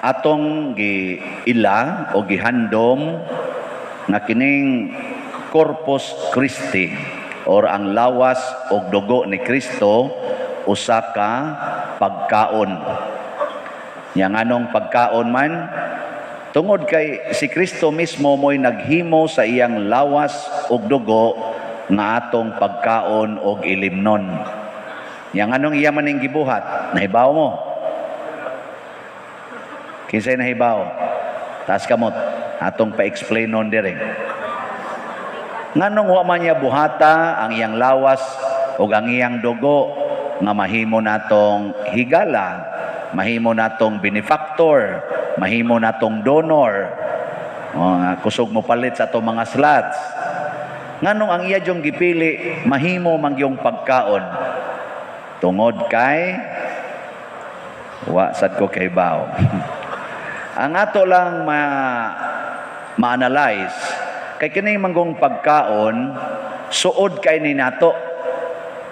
Atong giila o gihandom nga kining Corpus Christi or ang lawas og dugo ni Kristo usa ka pagkaon. Nya nganong pagkaon man? Tungod kay si Kristo mismo mo'y naghimo sa iyang lawas ug dugo nga atong pagkaon og ilimnon. Nya nganong iya man ning gibuhat? Nahibaw mo? Kinsay nahibaw? Taas kamot. Atong pa-explain nun dire. Nganong wa man niya buhata ang iyang lawas ug ang iyang dugo nga mahimo natong higala, mahimo natong benefactor, mahimo natong donor, o, nga kusog mo palit sa atong mga slots? Nganong ang iya yung gipili mahimo man yung pagkaon? Tungod kay wa sad ko kahibaw. Ang ato lang ma ma-analyze kay kini manggong pagkaon, suod kay ni nato.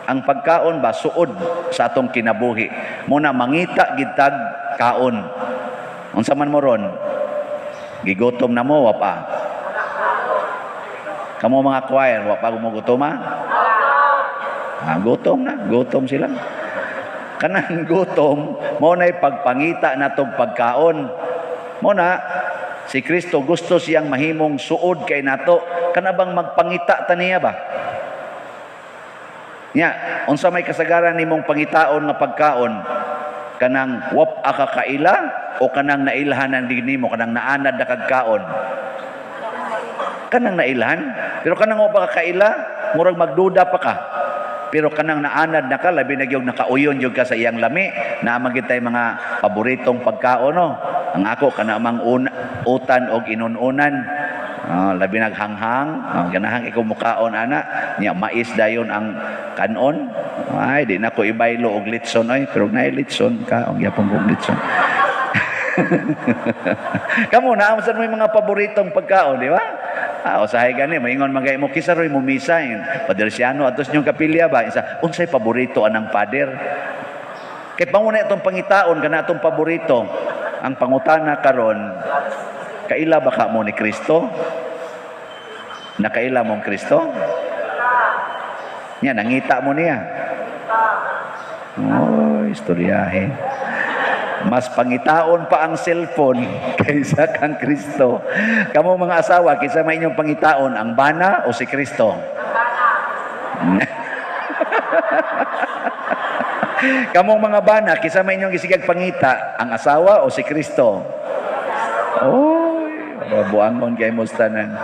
Ang pagkaon ba, suod sa atong kinabuhi. Muna mangita gyud tag kaon. Unsa man mo ron? Gigutom na mo, wa pa? Kamo mga choir, wa pa mo gutom, ha? Ah, gutom na, gutom sila. Kanang gutom, mao na'y pagpangita natong pagkaon. Mao na si Kristo gusto siyang mahimong suod kay nato. Kana bang magpangita ta niya ba? Nya, unsa may kasagaran nimong pangitaon nga pagkaon? Kanang wa pa ka kaila o kanang nailhan ang nimo, kanang naanad na kag kaon? Kanang nailhan. Pero kanang wa pa ka kaila, murag magduda pa ka. Pero kanang naanad na ka, labi na gyud nakauyon gyud ka sa iyang lami. Naa man gyud tay mga paboritong pagkaon, no? Ang ako kana mang utan og inununan. Ah, labi naghanghang, ah, ganahan ikaw mukaon ana, nya mais dayon ang kanon. Ay, di na ko ibaylo og litson oy, pero naay litson ka, og gyapon kog litson. Kamo na sad mo yung mga paboritong pagkaon, di ba? Ah, usahay gani, maingon man kay mo kinsa roy mo misa yun. Padre Siano atos niyong kapilya ba? Isa, unsay paborito anang pader? Kay panguna itong pangitaon kana atong paborito. Ang pangutana karon, kaila ba ka mo ni Kristo? Nakaila mong Kristo? Nya nangita mo niya. Oh, istoryahe. Mas pangitaon pa ang cellphone kaysa kang Kristo. Kamo mga asawa, kinsa may inyong pangitaon, ang bana o si Kristo? Kamong mga bana, kinsa may inyong gisigag pangita, ang asawa o si Kristo? Oy, buangon kay mo tanan.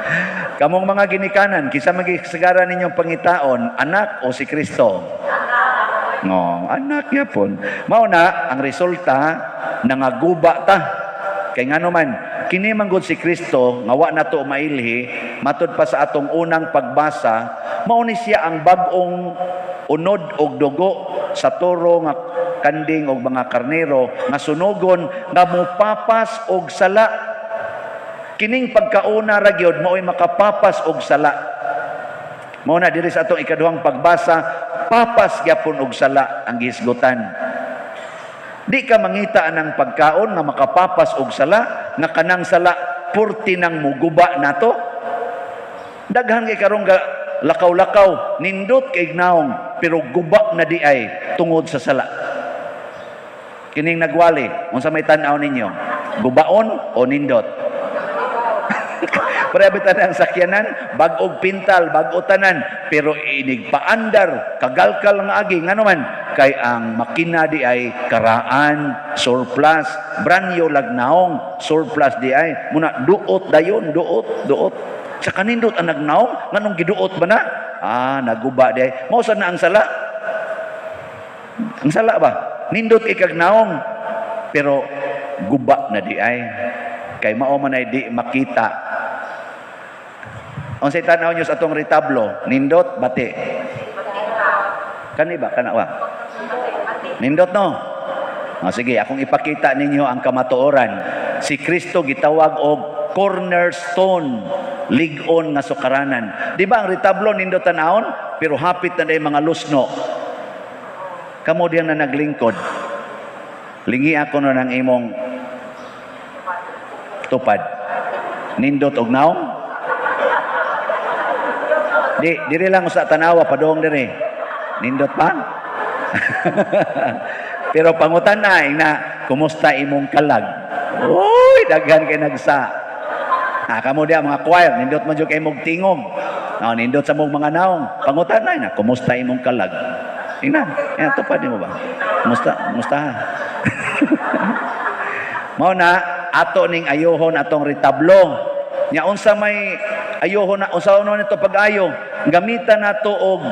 Kamong mga ginikanan, kinsa may gisagaran ninyong pangitaon, anak o si Kristo? No, anak yapon. Mao na ang resulta, nangaguba ta. Kay ngano man, kini man gud si Kristo nga wa nato mailhi, matud pa sa atong unang pagbasa, mao ni siya ang bag-ong unod og dugo sa toro nga kanding og mga karnero nga sunugon nga mupapas og sala. Kining pagkauna ra gyud mao'y makapapas og sala. Mao na diri sa atong ikaduhang pagbasa, papas gyapon og sala ang gihisgutan. Di ka mangita ng pagkaon nga makapapas og sala, nga kanang sala purti nang muguba nato. Daghan kay karong ga lakaw-lakaw, nindot kay naong, pero guba na di ay tungod sa sala. Kining nagwali, unsa may tan-aw ninyo? Gubaon o nindot? Pareha bitaw ang sakyanan, bag-og pintal, bag-o tanan, pero inig paandar, kagalkal nga agi, ngano man, kay ang makina di ay karaan, surplus, branyo lagnaong, surplus di ay, muna duot dayon, duot, duot. Sa kanindot ang nagnaong, nganong giduot ba na? Ah, naguba di ay. Mao sa na ang sala? Ang sala ba? Nindot kay kag naong, pero guba na di ay. Kay mao man ay di makita. Unsay tan-aw nyo sa atong retablo, nindot, bati? Kani ba? Kana ba? Nindot, no? O, sige, akong ipakita ninyo ang kamatuoran. Si Kristo gitawag og cornerstone, lig-on nga sukaranan. Di ba ang retablo nindot tan-awon, pero hapit na day mga lusno? Kamo diyang na naglingkod. Lingi ako no ng imong Tupad. Nindot og naong? Di, diri lang sa tanawa, padong diri. Nindot pa? Pero pangutan na, na, "Kumusta imong kalag?" Uy, daghan kay nagsa. Ah, kamo diya mga choir, nindot man jud kay mog tingog. Ah, nindot sa mong mga naong. Pangutan na, "Kumusta imong kalag?" Ingnan, yan, tupad nimo ba? Kumusta? Kumusta ha? Mao na ato ning ayohon atong retablo. Nya unsa may ayohon na, unsa no nito pag-ayo? Gamitan nato og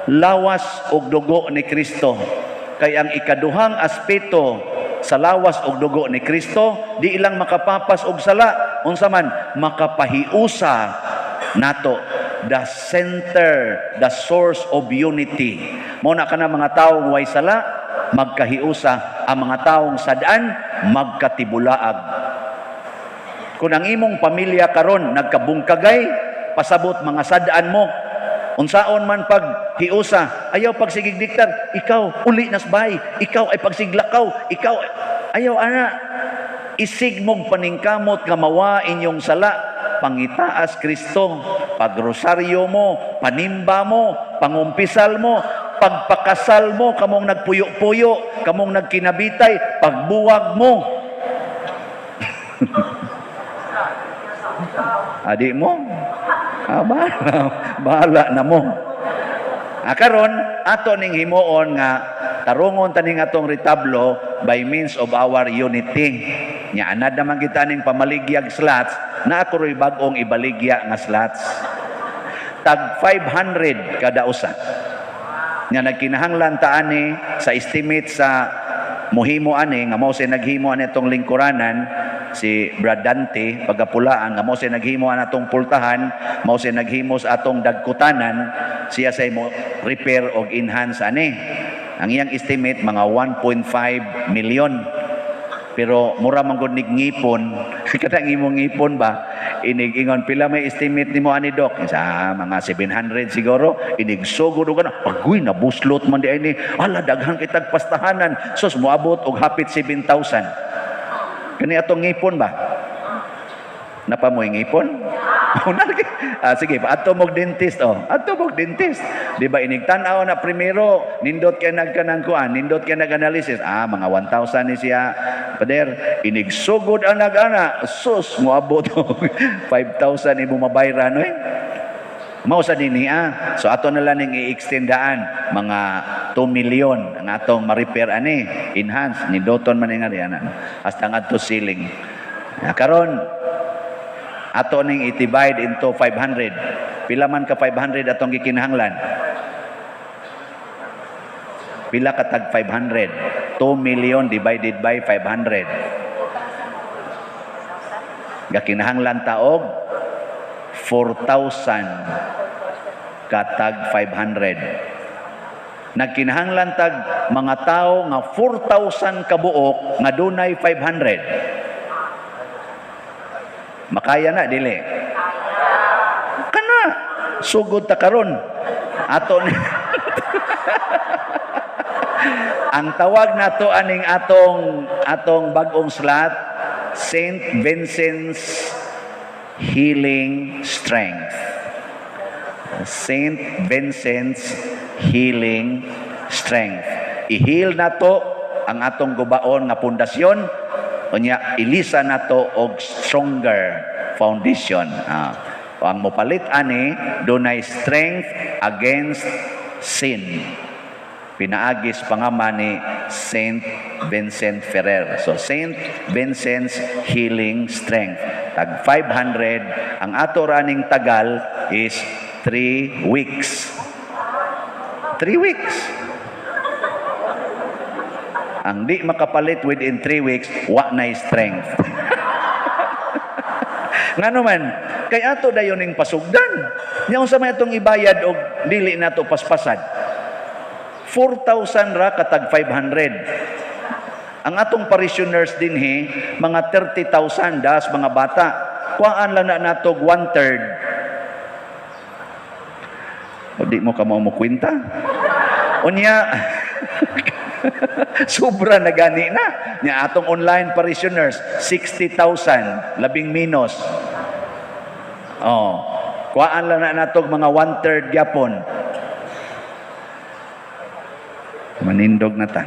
lawas og dugo ni Kristo. Kay ang ikaduhang aspeto sa lawas og dugo ni Kristo, di lang makapapas og sala, unsa man makapahiusa nato, the center, the source of unity. Mao na kana mga tawo way sala magkahiusa, ang mga taong sad-an magkatibulaag. Kung ang imong pamilya karon nagkabungkagay, pasabot mga sad-an mo. Unsaon man pag hiusa, ayaw pagsigig diktar, "Ikaw, uli nas bahay, ikaw ay pagsiglakaw, ikaw," ayaw ana. Isig mong paningkamot nga mawa inyong sala, pangitaas Kristo, pagrosaryo mo, panimba mo, pangumpisal mo, pagpakasal mo, kamong nagpuyo-puyo, kamong nagkinabitay, pagbuwag mo. Adi mo? Ah, bahala, bahala na mo. Ah, karon ato ning himuon nga tarungon taning atong retablo by means of our unity. Nya anad naman kita ning pamaligyag slots, na ako ro'y bag-ong ibaligya nga slots. Tag 500 kada usa. Nya nagkinahanglan ta ani sa estimate sa muhimo ani nga mao say naghimo ani atong lingkuranan, si Brad Dante pagapulaan, nga mao say naghimo ani atong pultahan, mao say naghimo sa atong dagkutanan, siya say mo repair og enhance ani. Ang iyang estimate mga 1.5 million. Pero mura man gud nig ngipon, kanang imong ngipon ba, inig ingon, "Pila may estimate nimo ani, Dok?" Sa mga 700 siguro. Inig sugod og ana, agoy, nabuslot man di ay ni, ala, daghan kay tagpastahanan, sus, moabot og hapit 7,000. Kani atong ngipon ba? Napamoy ngipon? Ah, sige, adto mog dentist oh. Adto mog dentist. Di ba inig tan-aw na primero, nindot kay nagkanang kuan, nindot kay nag-analysis. Ah, mga 1,000 ni siya. Pader, inig sugod ang nag-ana, sus, moabot og 5,000 imo mabayran oy. Mao sa dinhi ah. So ato na lang ning i-extendaan mga 2 million ang atong ma-repair ani, enhance nindoton man nga ana hasta ngadto ceiling. Ah, karon ato ning i-divide into 500. Pila man ka 500 atong gikinahanglan? Pila ka tag 500? 2 million divided by 500. Gakinahanglan ta og 4,000 katag 500. Nagkinahanglan tag mga tao nga 4,000 kabuok nga dunay 500. Makaya na dili? Kana sugod ta karon. Ato ni ang tawag nato aning atong atong bag-ong slot, Saint Vincent's Healing Strength. Saint Vincent's Healing Strength. I-heal nato ang atong gubaon nga pundasyon, unya ilisa nato og stronger foundation. Ah, ang mopalit ani dunay strength against sin. Pinaagis pangama ni Saint Vincent Ferrer. So Saint Vincent's Healing Strength. Tag 500. Ang ato raning tagal is 3 weeks. 3 weeks. Ang di makapalit within 3 weeks, wa na strength. Ngano man, kay ato dayon ning pasugdan. Nya unsa may atong ibayad og dili nato paspasad? 4,000 ra katag 500. Ang atong parishioners dinhi mga 30,000 das mga bata. Kuhaan lang na natog one third. O di mo ka mo kwenta? Unya, Sobra na gani na. Nya atong online parishioners, 60,000, labing minus. Oh, kuhaan lang na natog mga one-third gyapon. Manindog na ta.